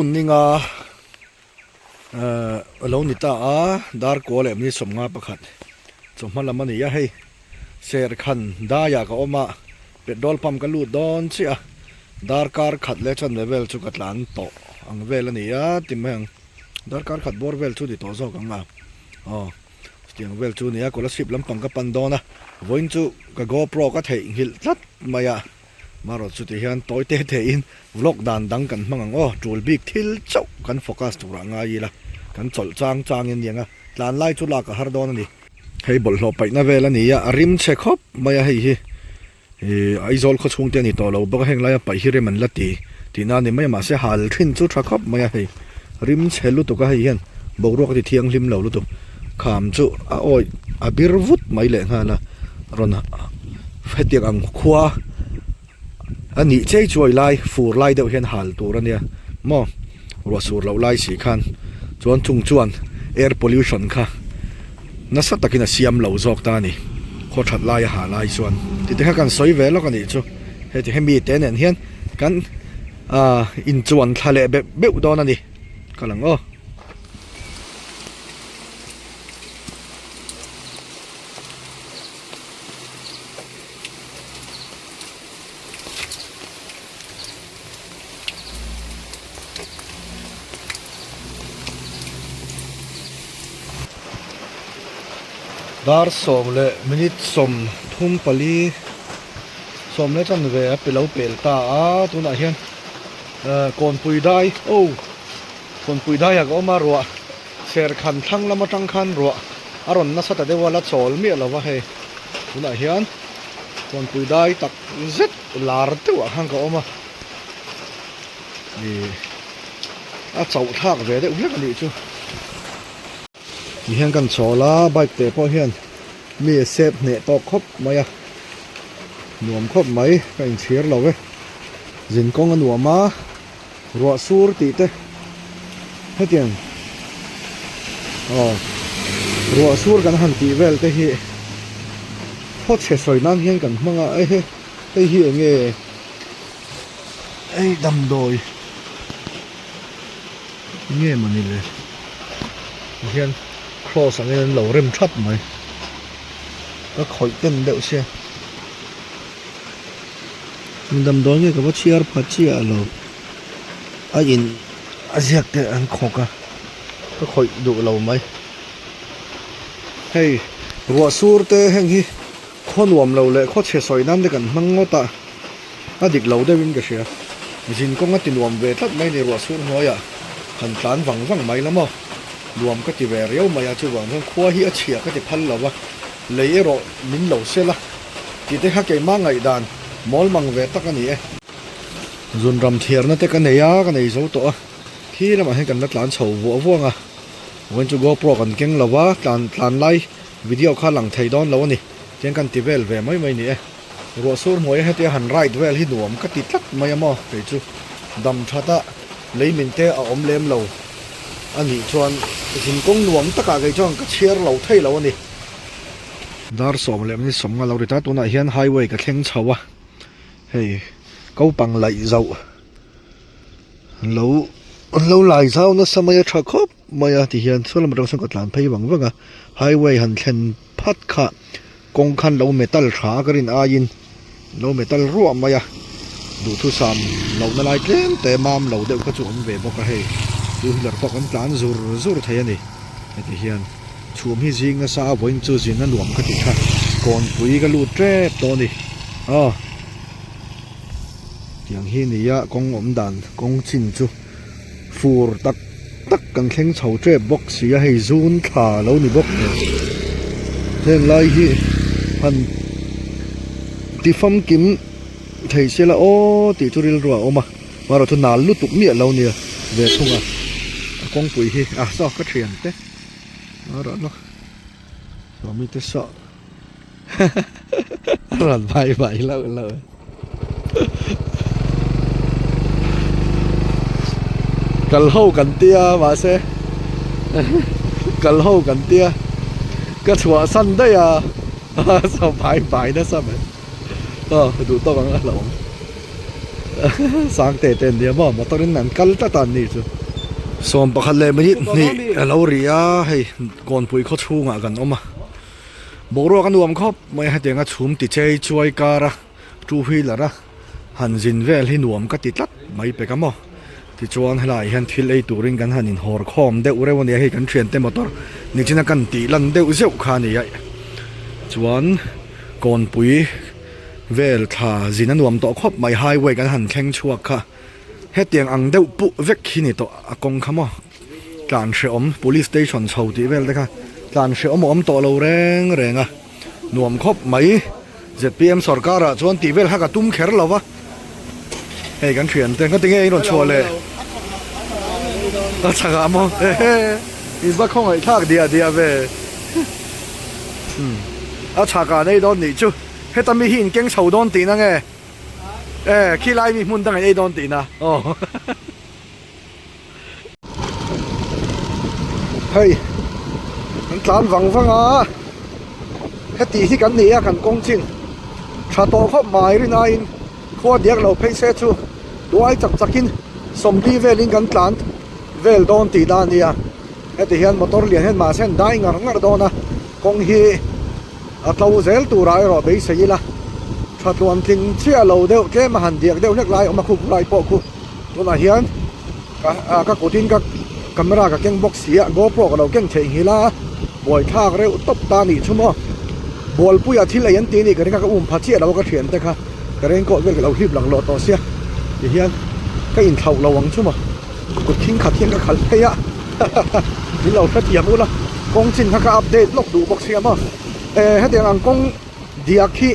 June ni nga ehh a lo ni ta a, dar kua leh minute 51 chawhma lam a ni a hei serkhan daiah ka awm a, petrol pump ka lut dawn chiah a, darkar khat leh chanve vel chu ka tlan tawh ang vel a ni a ti mai ang, darkar khat bawr vel chu ni tawh zawk ang a aw. Chutiang vel chu nia Kolasib lampang ka pan dawn a, vawiin chu ka GoPro ka theihnghilh tlat mai a, marawh chuti hian tawi te theihin vlog dan dang kan hmang ang aw, tul bik thil chauh kan focus turah ngai ila, kan chawlh chang changin niang a, tlan lai chu lak a har dawn a ni. Hei bawlhhlawh paihna vel a ni a, a rim chhe khawp mai a hei hi. Ih Aizawl khaw chhung te a ni tawh lo bawk a heng laia paih hi rem an la ti tihna a ni mai a mahse hal thin chu tha khawp mai a hei rim chhe lutuk a hei hian boruak a ti thianghlim lo lutuk kham chu a awih a bir vut mai leh nghal a rawn hetiang ang khua a nih chei chuai lai fur lai deuh hian hal tur a nia maw ruah sur loh lai si khan chuan chung chuan air pollution kha. Nasa takin a siam lo zawk ta a ni. Khaw that lai a ha lai chuan tite kha kan sawi ve lawk a nih chu. Heti hemi te nen hian kan ah inchuan thla leh beuh beuh dawn a ni. Ka lang aw. Dar sawm leh minute 34 sawm leh chanve a pe lo pel ta a tunah hian eh kawnpui dai oh kawnpui daiah ka awm a ruah serkhan thlang lam atang khan ruah a rawn nasa ta deuh a la chawl miah lo va hei tunah hian kawnpui dai tak zet lar deuhah khan ka awm a ih a chauh thlak ve deuh hlek a nih chu ti hian kan chawl a bike te pawh hian mi a sep hneh tawk khawp mai a nuam khawp mai ka inchhir lo e zin kawng a nuam a ruah sur tih te hetiang aw ruah sur kan han tih vel te hi khaw chhe sawi nan hian kan hmang a ehe hei hi eng nge hei damdawi nge mawni le tihian cross ang in an lo rem thap mai ka khawih ten deuh sia. Damdawi nge ka va chhiar pha chiah lo a in a ziak te an khawk a ka khawih duh lo mai hei ruah sur te heng hi khaw nuam lo leh khaw chhe sawi nan te kan hmang ngawt a a dik lo deuh in ka hria zin kawng a ti nuam ve tlat mai a ni ruah sur hnuaiah han tlan vang vang mai la maw nuam ka ti ve riau mai a chuvang chuan khua hi a chhia ka ti phal lo va lei erawh min lo sel a. Tih te kha keimah ngaihdan mawl mang ve tak a ni e. Zunram thiarna te ka nei a, ka nei zo tawh a. Khi lamah hian kan la tlan chho vuah vuang a. Vawiin chu GoPro kan keng lo va, tlan tlan lai video kha lang thei dawn lo a ni. Tiang kan ti vel ve mai mai a ni e. Ruah sur hnuaia hetia han ride vel hi nuam ka ti tlat mai a maw kei chu. Dam that a, lei min te a awm lem lo a nih chuan zinkawng nuam takah kei chuan ka chhiar lo thei lo a ni. Dar sawm leh minute 50 lo ri ta tunah hian highway ka thleng chho a hei kopang laih zauh lo an lo lai zau nasa mai a tha khawp mai a tihian saw lam atang sawn ka tlan phei vang vang a highway han thlen phat kha kawng khan lo metal tha a ka rin aiin lo metal ruah mai a duhthusam lohna lai tlem te mam lo deuh kha chu awm ve bawk a hei two wheeler pawh kan tlan zur zur thei a ni heti hian. Chhum hi zing nasa a vawiin chu zin a nuam ka ti kha kawnpui ka lut tep tawh a ni aw tiang hi ni a kawng awm dan kawng chin chu fur tak tak kan thleng chho tep bawk si a hei zun thla lo ni bawk nen heng lai hi han ti famkim thei se la aw tih chu rilru a awm a marawh chu nal lutuk miah lo nia ve thung a a kawngpui hi a saw ka thian te. Sawmi te saw a rawn vai vai loh loh kal ho kan tia mahse kal ho kan tia ka chhuah san daih a saw vai vai nasa mai aw duh tawk ang a hlauhawm. Sangte te an nia maw motor in an kal tlat a an ni chu. 11 leh minute hnih a lo ri a hei Kawnpui khaw chhungah kan awm a boruak a nuam khawp mai a hetianga chhum ti chei chuai kar a two wheeler a han zin vel hi nuam ka ti tlat mai pek a maw tichuan helaiah hian thil ei turin kan han inhawr khawm deuh reuh a nia hei kan thiante motor nichina kan tih lan deuh zeuh kha a ni a chuan Kawnpui vel thla zin a nuam tawh khawp mai highway kan han thleng chhuak kha hetiang ang deuh puh vek hi ni tawh a kawng kha maw tlan hrehawm police station chho tih vel te kha tlan hrehawm a awm tawh lo reng reng a nuam khawp mai zpm sorkar ah chuan tih vel kha ka tum kher lo va hei kan thian te ngatinge in rawn chhuah leh a chhak ah maw ehe in va khawngaih thlak diah diah ve a chhak ah nei dawn nih chu. Heta mi hi in keng chho dawn tihna nge? E, khi lai mi hmun dang in ei dawn tihna. Aw. Hei, kan tlan vang vang a. Heti hi kan ni a kan kawng chin. Tha tawh khawp mai rin aiin khua diak lo phei se chu duai chak chakin sawmli velin kan tlan vel dawn tihna a nia. Heti hian motor lian hian mahse an dai ngar ngar dawn a, kawng hi. A tlo zel turah erawh beisei ila tha tluan tling chiah lo deuh tlem a han diak deuh hlek lai a awm a khup lai pawh khu tunah hian ka ah ka kutin ka camera ka keng bawk si a GoPro ka lo keng theih nghilh a buaithlak reuh tawp ta a nih chu maw bualpuia thil ei an ti a nih ka ring a ka um pha chiah lo a ka thian te kha ka raincoat vel ka lo hlip lang lawh tawh sia tihian ka inthlauh lo ang chu maw. Kut thing khat hian ka khalh phei a min lo hrethiam ula kawng chin kha ka update lawk duh bawk sia maw eh hetiang ang kawng diak hi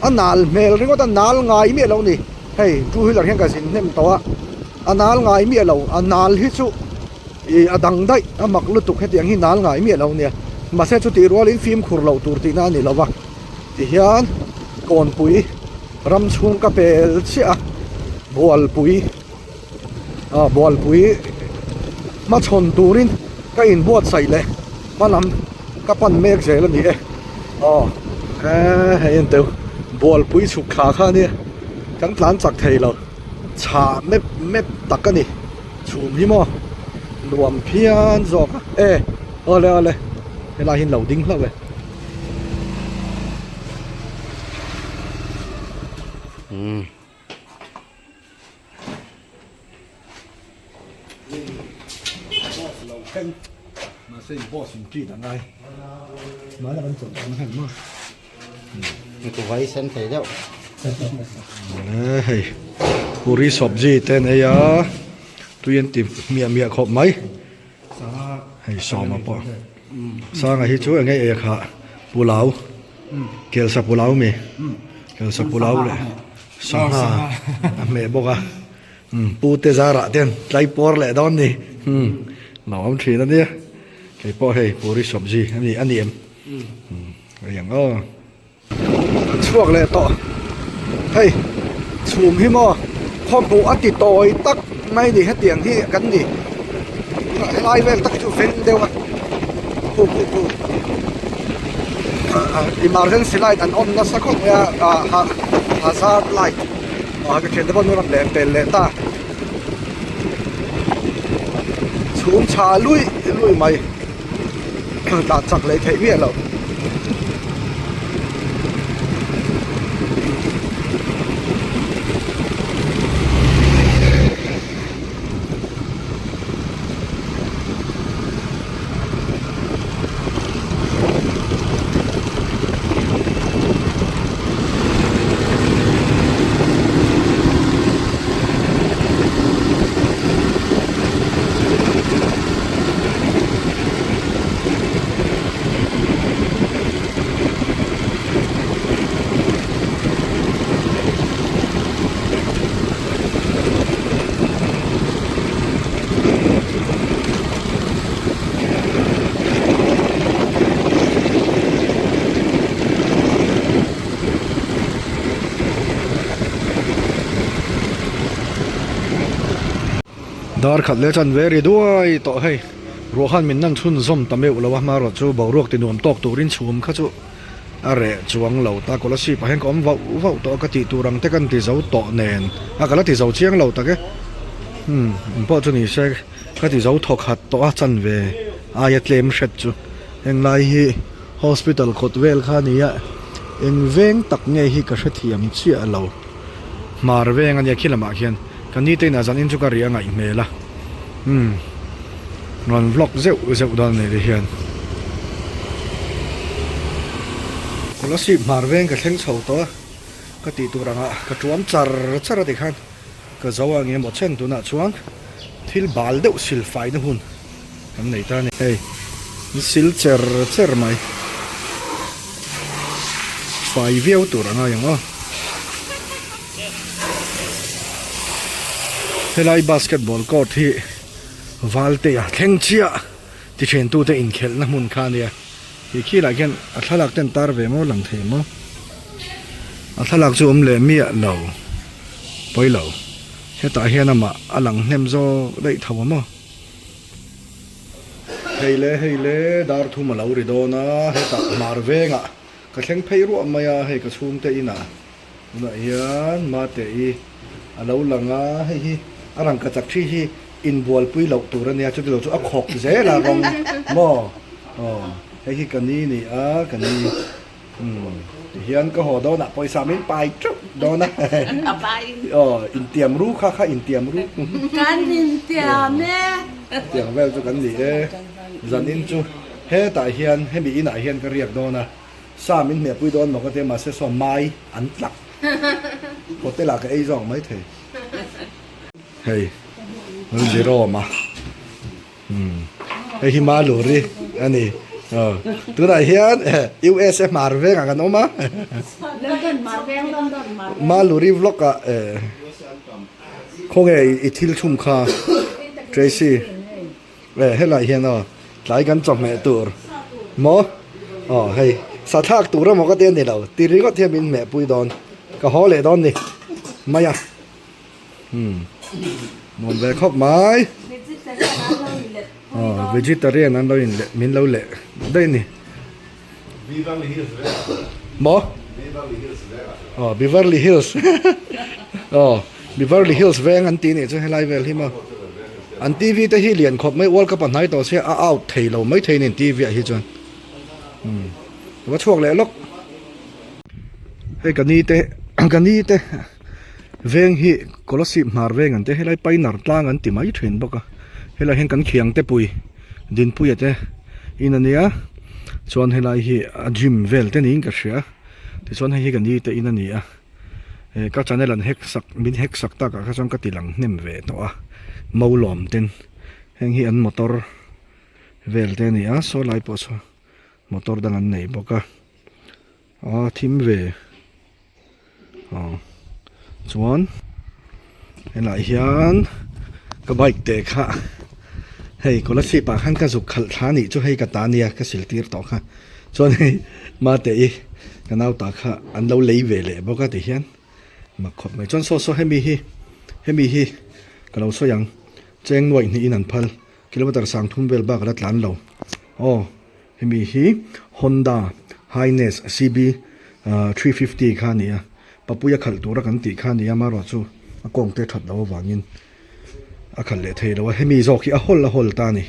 a nal hmel ringawt a nal ngai miah lo ni hei two wheeler hian ka zin hnem tawh a a nal ngai miah lo a nal hi chu ih a dang daih a mak lutuk hetiang hi nal ngai miah lo nia mahse chutih rualin fimkhur loh tur tihna a ni lo va tihian kawnpui ram chhung ka pel chiah a bualpui. ah bualpui hmachhawn turin ka inbuatsaih leh hmalam ka pan mek zel a ni e aw hei en teuh bualpui chhuk thla kha ania kan tlan chak thei lo chhah mep mep tak a ni chhum hi maw nuam phian zawk a e awle awle helai hi an lo ding hlauh e. Hei puri sabji te an ei a tui an ti hmiah hmiah khawp mai hei sawma pawh sanga hi chu eng nge ei a khah pulao kelsa pulao mi kelsa pulao leh. Sangha a hmeh bawk a umm pu te zarah te tlai pawr leh dawn ni umm lo awm thin a nia kei pawh hei puri sabji a ni a ni em umm hei ang aw ka chhuak leh tawh hei chhum hi maw khawhmuh a ti tawi tak mai ni hetiang hi kan ni helai vel tak hi chu veng deuh a khu khu khu. Emergency light an on nasa khawp mai a ah hazard light ah ka thiante pawh an rawn leh pel leh ta chhum chhah luih luih mai tah chak leh theih miah loh. Dar khat leh chuan ve ri duai tawh hei ruah khan min nan chhunzawm ta meuh lo a hmarawh chu boruak ti nuam tawk turin chhum kha chu. A reh chuang lo ta Kolasib ah hian ka awm vauh vauh tawh a ka tih tur ang te kan ti zo tawh nen a ka la ti zo chiang lo tak e umm eng pawh chu ni se ka ti zo thawk hat tawh a chanve aia tlem hret chu henglai hi hospital kawt vel kha a ni a eng veng tak nge hi ka hrethiam chiah lo hmar veng a nia khi lamah khian ka ni te inah zan in chu ka riah ngaih hmel a umm rawn vlog zeuh zeuh dawn a ni ti hian Kolasib hmar veng ka thleng chho tawh a ka tih tur angah ka tuam char char a ti khan ka zo a eng emaw chen tunah chuan thil bal deuh sil faina hun kan nei ta a ni hei an sil cher cher mai fai viau tur a ngai ang aw. Helai basketball court hi Valtea thleng chiah ti then tute inkhelhna hmun kha a nia. Ti khi lah khian a thlalak te an tar ve maw lang thei maw? A thlalak chu awm leh miah lo pawi lo. Hetah hian amah a lang hnem zawk daih tho a maw? Hei le hei le dar thum a lo ri dawn a hetah hmar vengah ka thleng phei ruah mai a hei ka chhungte inah. Tunah hian mate i a lo lang a, hei hi a rangka chak thi hi inbualpui loh tur a nia, chuti lo chu a khawk zel a rawng maw aw hei hi ka ni ni a ka ni umm tihian ka haw dawnah pawisa min pai teuh dawn a aw intiam ru kha kha intiam ru kan intiam e tiang vel chu kan ni e zanin chu hetah hian hemi inah hian ka riak dawn a. Sa min hmehpui dawn maw ka tia mahse saw mai an tlak hotel ah ka ei zawk mai thei. Hei Jerome a umm hei hi Maluri a ni aw tunah hian USA hmar vengah kan awm a Maluri vlog ah eh khawnge i thil chhum kha Tracy. Eh helai hian aw tlai kan chawhmeh tur maw aw hei sa thlak tur emaw ka ti a ni lo ti ringawt hian min hmeh pui dawn ka haw leh dawn ni mai a umm nuam ve khawp mai aw vegetarian an lo in leh min lo leh daih a ni maw aw Beverly Hills aw Beverly Hills veng an tih nih chu helai vel hi maw an T_V te hi lian khawp mai World Cup a hnai tawh sia a out thei lo mai thei a ni T_V ah hi chuan umm ka va chhuak leh lawk hei ka ni te ka ni te veng hi Kolasib hnar veng an tia helai Painar tlang an ti mai thin bawk a helai hian kan khiang te pui Dinpuia te in a nia chuan helai hi a gym vel te niin ka hria tichuan hei hi ka ni te in a ni a eh ka channel an hack sak min hack sak tak ah kha chuan ka ti lang hnem ve tawh a Maulawm ten heng hi an motor vel te a ni a saw lai pawh saw motor dang an nei bawk a a thim ve aw chuan helaiah hian ka bike te kha hei kolasib ah khan ka zuk khalh thla anih chu hei ka ta ania ka sil tir tawh kha chuan hei mate i ka nauta kha an lo lei ve leh bawk a ti hian mak khawp mai chuan saw saw hemi hi hemi hi ka lo sawi ang cheng nuaih hnih in an phal kilometer sang thum vel bak a la tlan lo aw. Hemi hi Honda Highness CB 350 kha a ni a, Papuia khalh tura kan tih kha a ni a, amaherawh chu a kawng te that loh avangin a khalh leh thei lo a, hemi zawk hi a hawl a hawl ta a ni.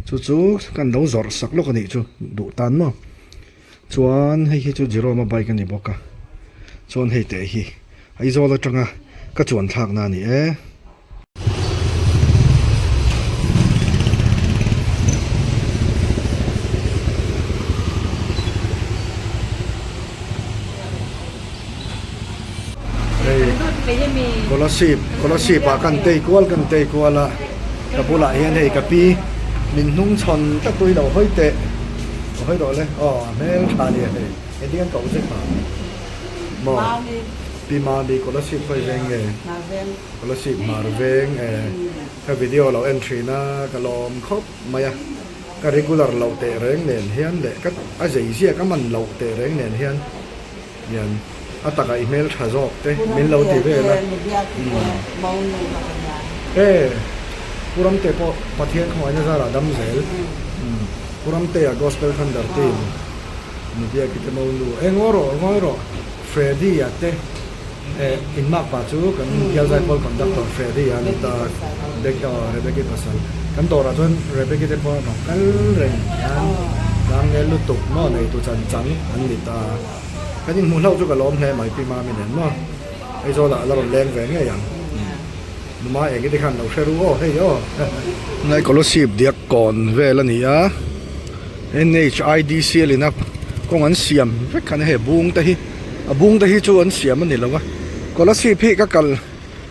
Chu chu kan lo zawrh sak lawk a nih chu duh tan maw. Chuan hei hi chu Jerome-a bike a ni bawk a, chuan hei teh hi Aizawl atanga ka chuan thlakna a ni e. Kolasib Kolasib ah kan tei kual kan tei kual a ka bulah hian hei ka pi min hnung chhawn tlat tui lo hawi teh hawi rawh le aw a hmel tha nia hei engtin an koh zek a maw pi mami Kolasib khawi veng nge. Kolasib hmar veng e ka video lo en thin a ka lawm khawp mai a ka regular loh teh reng nen hian leh ka a zei ziak a man loh teh reng nen hian hian a takah i hmel tha zawk te min lo ti vel a e Pu Ramte pawh Pathian khawngaihna zarah dam zel Pu Ramtea Gospel Thunder Team. Nubiaki te monu e ngawi rawh ngawi rawh Freddy a te eh in mark pah chu kan bial zaipawl conductor Freddy a ni ta Rebecca aw Rebecca pasal kan dawrah chuan Rebecca te pawh a rawn kal reng hian tlangnel lutuk maw neitu chan chang an ni ta kan inhmuh hlauh chu ka lawm hle mai Pi Mami nen maw Aizawlah a la rawn leng ve ngei ang. Numa eng te khan lo hre ru aw hei aw. Ngai Kolasib diak kawn vel a ni a, NHIDCL in a kawng an siam vek khan hei bung te hi a bung te hi chu an siam a ni lo a, Kolasib hi ka kal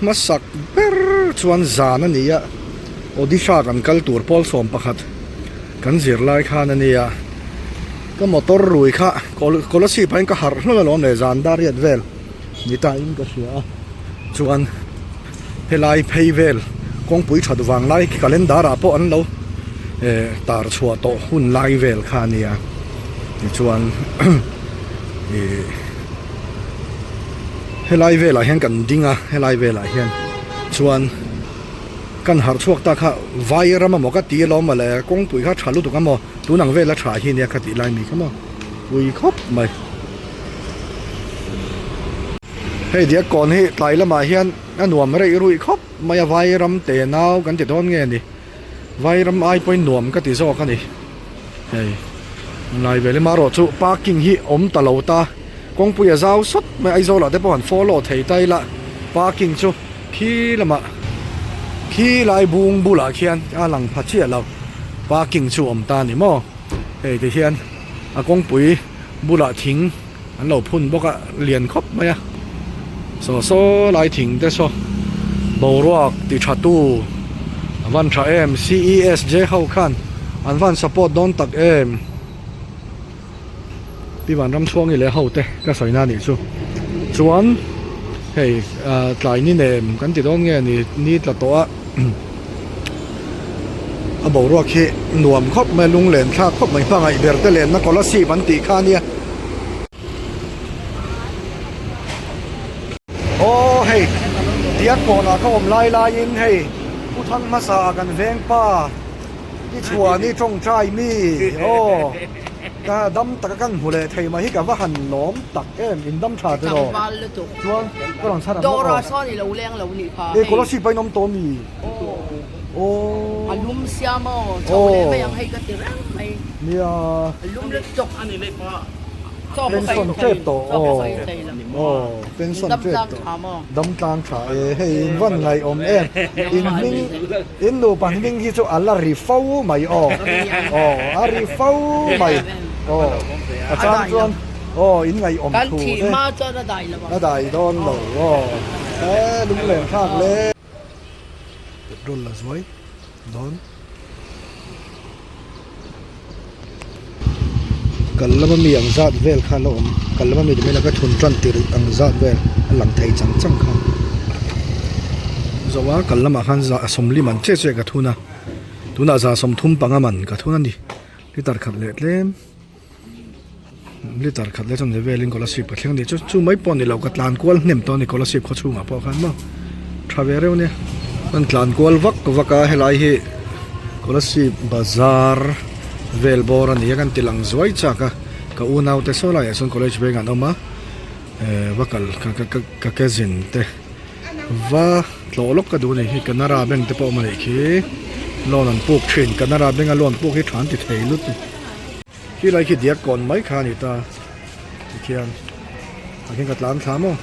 hmasak ber chuan zan a ni a, Odisha kan kal tur pawl 11 kan zir lai khan a ni a, ka motor rui kha Kolasib ah hian ka harh hlawm alawm le zan dar riat vel ni ta in ka hria a. Chuan helai phei vel kawngpui that vang lai calendar ah pawh an lo eh tar chhuah tawh hun lai vel kha a nia tichuan ih helai velah hian kan ding a helai velah hian chuan kan harh chhuak ta kha vai ram amaw ka ti alawm mawle kawngpui kha tha lutuk amaw tun ang vela tha hi nia ka tih lai mi kha maw pui khawp mai. Hei diak kawn hi tlai lamah hian a nuam reih ruih khawp mai a vai ram te nau kan ti dawn nge ni vai ram ai pawhin nuam ka ti zawk a ni hei lai vel emaw erawh chu parking hi awm ta lo ta kawngpui a zau sawt mai Aizawl ah te pawh han follow thei ta ila parking chu khi lamah khi lai bung bulah khian a lang pha chiah lo parking chu awm ta a ni maw hei ti hian a kawngpui bulah thing. An lo phun bawk a, lian khawp mai a. Saw saw lai thing te saw boruak ti tha tu a van tha em CESJ ho khan an van support dawn tak em. Pi Vanramchhuangi leh ho te ka sawi na nih chu. Chuan hei tlai ni nem kan ti dawn nge ni ni tla tawh a a boruak hi nuam khawp mai a lunglen thlak khawp mai hmangaih ber te lenna Kolasib an tih kha ania. Aw hei diak kawnah ka awm lai laiin hei pu thang hmasa ah kan veng pa i chhuan i tawngtai mi aw ka dam taka kan hmu leh thei mai hi ka va han lawm tak em in dam tha te rawh chuan ka rawn chhan ang bawk aw e Kolasib pawhin awm tawh mi aw a lum siam aw chho leh mai ang hei ka ti reng mai nia a lum lutuk a ni leh pa pension tep tawh aw aw pension tep tawh dam tlang tha e hei in van ngaihawm em in hming in nupa hming hi chu a la ri fo mai aw aw a ri fo mai aw a chang chuan aw in ngaihawm thu te a dai dawn lo aw e lunglen thlak le. Petrol la zuai dawn. Kal lama mi ang zat vel kha la awm kal lama mi ti mai ka thun tan tirh ang zat vel a lang thei chang chang kha zo a kal lamah khan za sawmli man chiah chiah ka thun a tunah za 30 panga man ka thun a ni litre khat leh tlem. Litre khat leh chuan velin Kolasib ka thleng a ni chu chu mai pawh a ni lo ka tlan kual hnem tawh a ni Kolasib khaw chhungah pawh khan maw tha ve reuh ania an tlan kual vak vak a helai hi Kolasib bazar vel bawr a ni a kan ti lang zuai chak a ka unau te saw laiah sawn college veng an awm a eh va kal ka ka ka cousin te va tlawh lawk ka duh a ni hi Canara bank te pawh a awm a nih khi loan an puk thin Canara bank a loan puk hi tha an ti thei lutuk. Khi lai khi diak kawn mai kha a ni ta tikhian ah khian ka tlan thla maw.